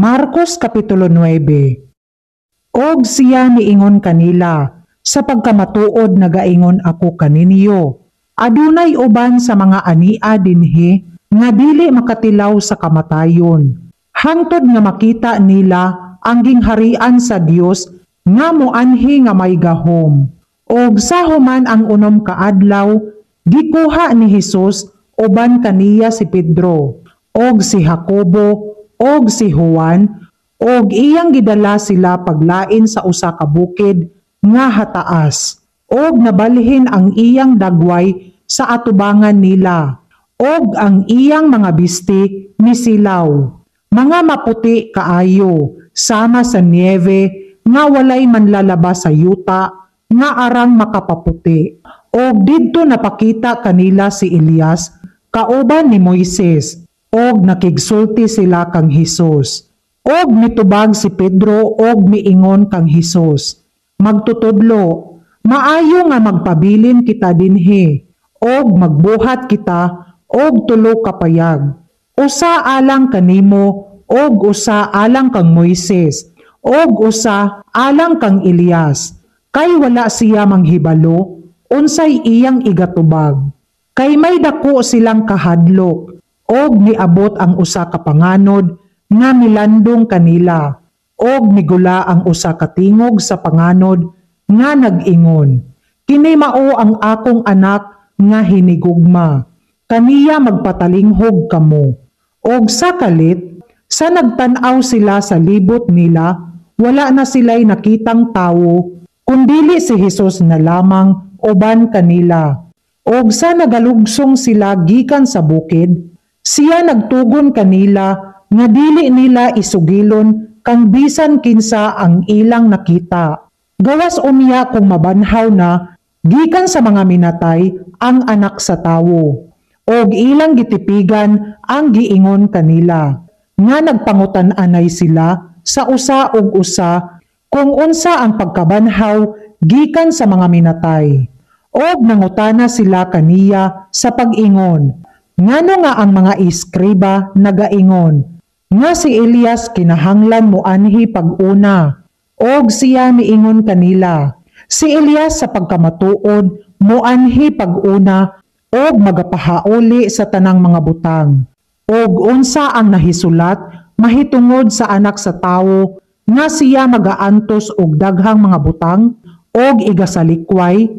Marcos Kapitulo 9. Og siya niingon kanila, "Sa pagkamatuod nagaingon ako kaninyo, adunay uban sa mga ania dinhi nga dili makatilaw sa kamatayon hangtod nga makita nila ang gingharian sa Dios nga moanhi nga may gahom." Og sa human ang 6 ka adlaw, gikuha ni Hesus uban kaniya si Pedro og si Jacobo og si Juan, og iyang gidala sila paglain sa usa ka bukid nga hataas, og nabalhin ang iyang dagway sa atubangan nila, og ang iyang mga bisti misilaw, mga maputi kaayo sama sa niebe nga walay manlalaba sa yuta nga arang makapaputi. Og didto napakita kanila si Elias kauban ni Moises, og nakigsulti sila kang Hesus. Og mitubag si Pedro og miingon kang Hesus, "Magtutudlo, maayo nga magpabilin kita dinhi, og magbuhat kita og tulo ka payag, usa alang kanimo, og usa alang kang Moises, og usa alang kang Elias," kay wala siya manghibalo unsay iyang igatubag. Kay may dako silang kahadlok. Og niabot ang usa ka panganod nga milandong kanila, og migula ang usa ka tingog sa panganod nga nag-ingon, "Kini mao ang akong anak nga hinigugma. Kaniya magpatalinghog kamo." Og sa kalit, sa nagtan-aw sila sa libot nila, wala na sila'y nakitang tawo, kundili si Hesus na lamang uban kanila. Og sa nagalugsong sila gikan sa bukid, siya nagtugon kanila nga dili nila isugilon kang bisan kinsa ang ilang nakita, gawas unya kung mabanhaw na gikan sa mga minatay ang Anak sa Tawo. Og ilang gitipigan ang giingon kanila, nga nagpangutan-anay sila sa usa og usa kung unsa ang pagkabanhaw gikan sa mga minatay. Og nangutana sila kaniya sa pag-ingon, "Ngano nga ang mga iskriba nagaingon nga si Elias kinahanglan moanhi pag-una?" Og siya miingon kanila, "Si Elias sa pagkamatuod moanhi pag-una og magapahauli sa tanang mga butang. Og unsa ang nahisulat mahitungod sa Anak sa Tawo nga siya magaantos og daghang mga butang og igasalikway?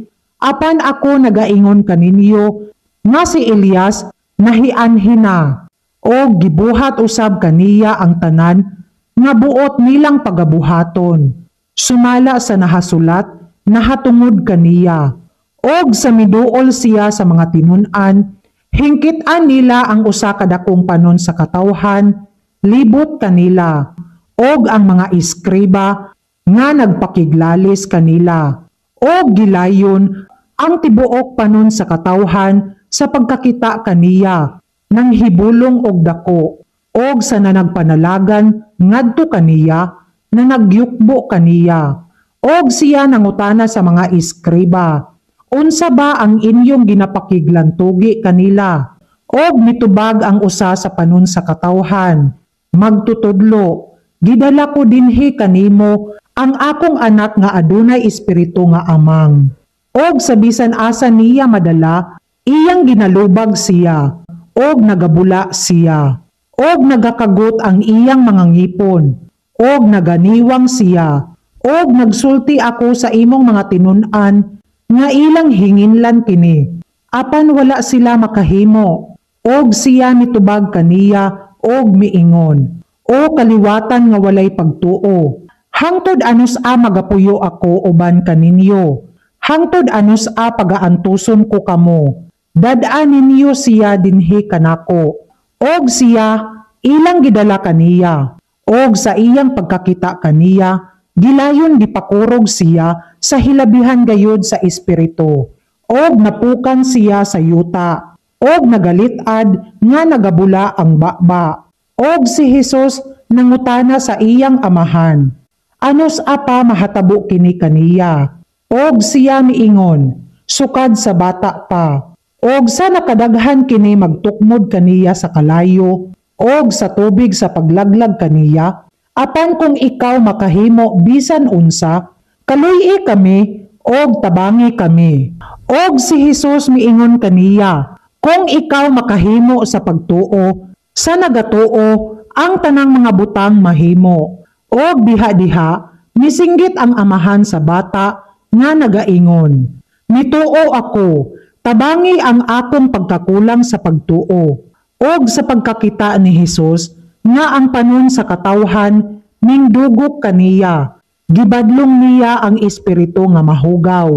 Apan ako nagaingon kaninyo nga si Elias nahianhi na, og gibuhat usab kaniya ang tanan nga buot nilang pagabuhaton, sumala sa nahasulat nahatungod kaniya." Og sa miduol siya sa mga tinun-an, hingkit-an nila ang usa ka dakong panon sa katawhan libot kanila, og ang mga iskriba nga nagpakiglalis kanila. Og gilayon ang tibuok panon sa katawhan sa pagkakita kaniya nang hibulong og dako, og sa nanagpanalagan ngadto kaniya na nagyukbo kaniya. Og siya nangutana sa mga iskriba, "Unsa ba ang inyong ginapakiglantugi kanila?" Og mitubag ang usa sa panon sa katawhan, "Magtutudlo, gidala ko dinhi kanimo ang akong anak nga adunay espiritu nga amang. Og sa bisan asa niya madala, iyang ginalubag siya, og nagabula siya, og nagakagot ang iyang mga ngipon, og naganiwang siya. Og nagsulti ako sa imong mga tinun-an nga ilang hinginlan kini, apan wala sila makahimo." Og siya mitubag kaniya og miingon, "O kaliwatan nga walay pagtuo, hangtod anus a magapuyo ako uban kaninyo? Hangtod anus a pagaantuson ko kamo? Dad-a ninyo siya dinhi kanako." Og siya ilang gidala kaniya. Og sa iyang pagkakita kaniya, gilayon gipakurog siya sa hilabihan gayud sa espiritu. Og napukan siya sa yuta. Og nagalit-ad nga nagabula ang baba. Og si Hesus nangutana sa iyang amahan, "Anus a pa mahatabo kini kaniya?" Og siya miingon, "Sukad sa bata pa. Og sa nakadaghan kini magtukmod kaniya sa kalayo og sa tubig sa paglaglag kaniya, Apan kung ikaw makahimo bisan unsa, kaluy-i kami og tabangi kami." Og si Jesus miingon kaniya, "Kung ikaw makahimo sa pagtuo, sa nagatuo ang tanang mga butang mahimo." Og diha-diha misinggit ang amahan sa bata nga nagaingon, "Mituo ako, tabangi ang akong pagkakulang sa pagtuo." Og sa pagkakita ni Jesus nga ang panon sa katawhan ningdugok kaniya, gibadlong niya ang espiritu nga mahugaw,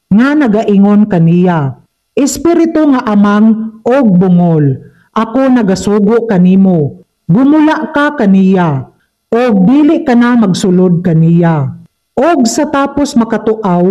nga nagaingon kaniya, "Espiritu nga amang og bungol, ako nagasugo kanimo, gumula ka kaniya, og dili ka na magsulod kaniya." Og sa tapos makatuaw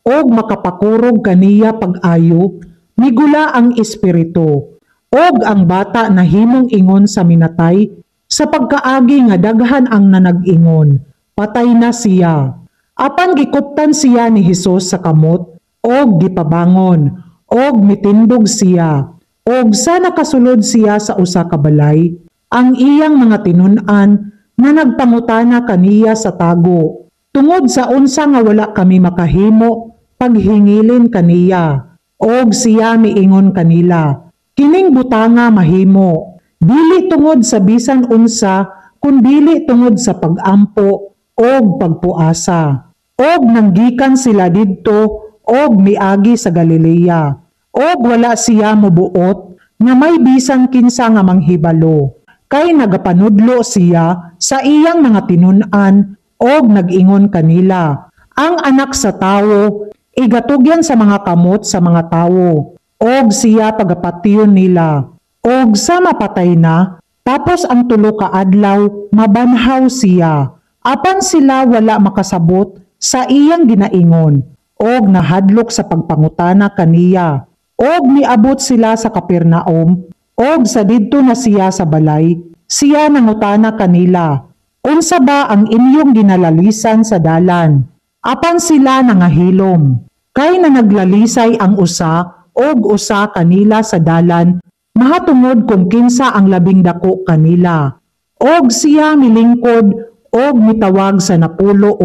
og makapakurog kaniya pag-ayo, migula ang espiritu. Og ang bata nahimong ingon sa minatay sa pagkaagi nga daghan ang nanag-ingon, "Patay na siya." Apan gikuptan siya ni Hesus sa kamot og gipabangon, og mitindog siya. Og sa nakasulod siya sa usa ka balay, ang iyang mga tinun-an na nagpangutana kaniya sa tago, "Tungod sa unsa nga wala kami makahimo paghingilin kaniya?" Og siya miingon kanila, "Kining butanga mahimo dili tungod sa bisan unsa kundili tungod sa pag-ampo og pagpuasa." Og nanggikan sila didto og miagi sa Galilea. Og wala siya mobuot nga may bisan kinsa nga manghibalo. Kay nagapanudlo siya sa iyang mga tinun-an og nag-ingon kanila, "Ang Anak sa Tawo igatugyan sa mga kamot sa mga tawo, og siya pagapatyon nila. Og sa mapatay na, tapos ang 3 ka adlaw mabanhaw siya." Apan sila wala makasabot sa iyang ginaingon, og nahadlok sa pagpangutana kaniya. Og miabot sila sa Capernaum, og sa didto na siya sa balay, siya nangutana kanila, "Unsa ba ang inyong ginalalisan sa dalan?" Apan sila nangahilom, kay nanaglalisay ang usa og usa kanila sa dalan mahatungod kung kinsa ang labing dako kanila. Og siya milingkod og mitawag sa 12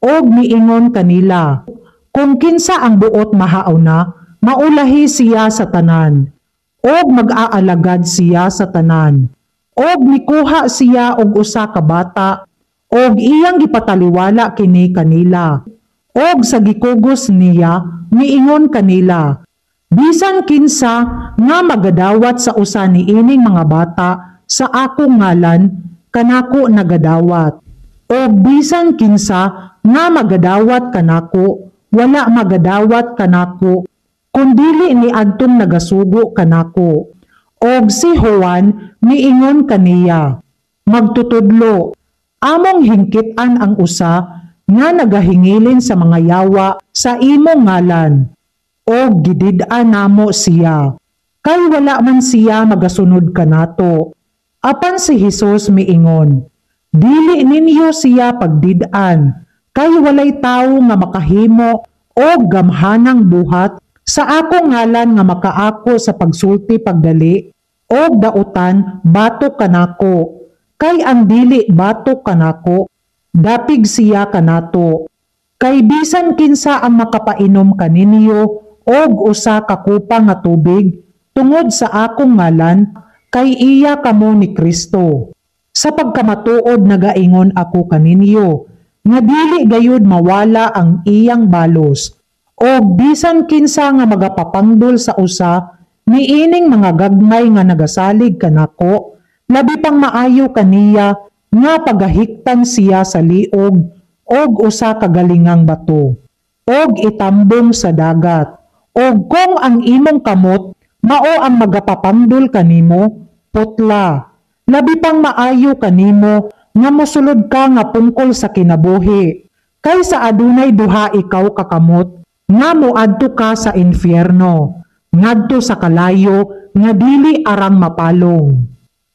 og miingon kanila, "Kung kinsa ang buot mahauna, maulahi siya sa tanan, og mag-aalagad siya sa tanan." Og mikuha siya og usa ka bata og iyang gipataliwala kini kanila. Og sa gikugos niya, miingon kanila, "Bisan kinsa nga magadawat sa usa niining mga bata sa akong ngalan, kanako nagadawat. Og bisan kinsa nga magadawat kanako, wala magadawat kanako, kundili ni adtong nagasugo kanako." Og si Juan miingon kaniya, "Magtutudlo, among hingkitan ang usa nga nagahingilin sa mga yawa sa imong ngalan, og gidid-an namo siya, kay wala man siya magasunod kanato." Apan si Hesus miingon, "Dili ninyo siya pagdid-an, kay walay tawo nga makahimo og gamhanang buhat sa akong ngalan nga makaako sa pagsulti pagdali og dautan batok kanako. Kay ang dili batok kanako, dapig siya kanato. Kay bisan kinsa ang makapainom kaninyo og usa ka kupa nga tubig tungod sa akong ngalan, kay iya kamo ni Kristo. Sa pagkamatuod nagaingon ako kaninyo, nga dili gayud mawala ang iyang balos. Og bisan kinsa nga magapapangdol sa usa niining mga gagmay nga nagasalig kanako, labi pang maayo kaniya nga pagahiktan siya sa liog og usa ka galingang bato og itambong sa dagat. Og kung ang imong kamot mao ang magapapangdol kanimo, putla. Labi pang maayo kanimo nga mosulod ka nga pungkol sa kinabuhi kaysa adunay duha ikaw ka kamot nga moadto ka sa impyerno, ngadto sa kalayo nga dili arang mapalong,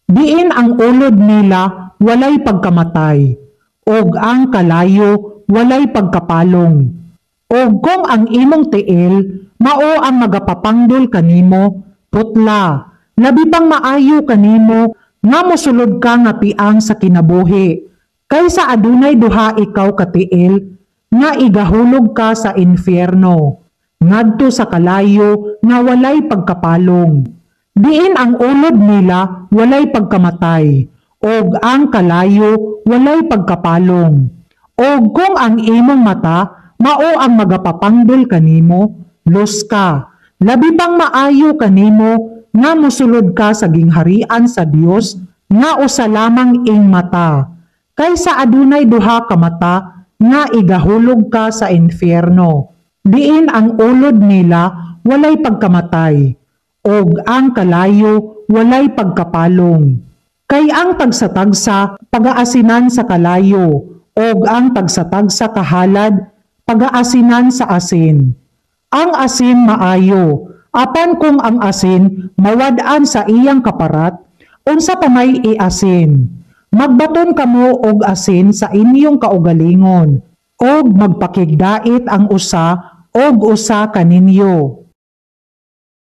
diin ang ulod nila walay pagkamatay, og ang kalayo walay pagkapalong. Og kung ang imong tiil mao ang magapapangdol kanimo, putla. Labi pang maayo kanimo nga mosulod ka nga piang sa kinabuhi. Kaysa adunay duha ikaw ka tiil nga igahulog ka sa impyerno, ngadto sa kalayo nga walay pagkapalong. Diin ang ulod nila walay pagkamatay, ug ang kalayo walay pagkapalong. Og kung ang imong mata mao ang magapapangdol kanimo, luska. Labi pang maayo kanimo nga mosulod ka sa gingharian sa Dios nga usa lamang ing mata, kaysa adunay duha ka mata nga igahulog ka sa impyerno. Diin ang ulod nila walay pagkamatay, ug ang kalayo walay pagkapalong. Kay ang tagsa-tagsa pagaasinan sa kalayo, ug ang tagsa-tagsa kahalad pagaasinan sa asin. Ang asin maayo, apan kung ang asin mawad-an sa iyang kaparat, unsa pa may iasin? Magbaton kamo og asin sa inyong kaugalingon, ug magpakigdait ang usa og usa kaninyo.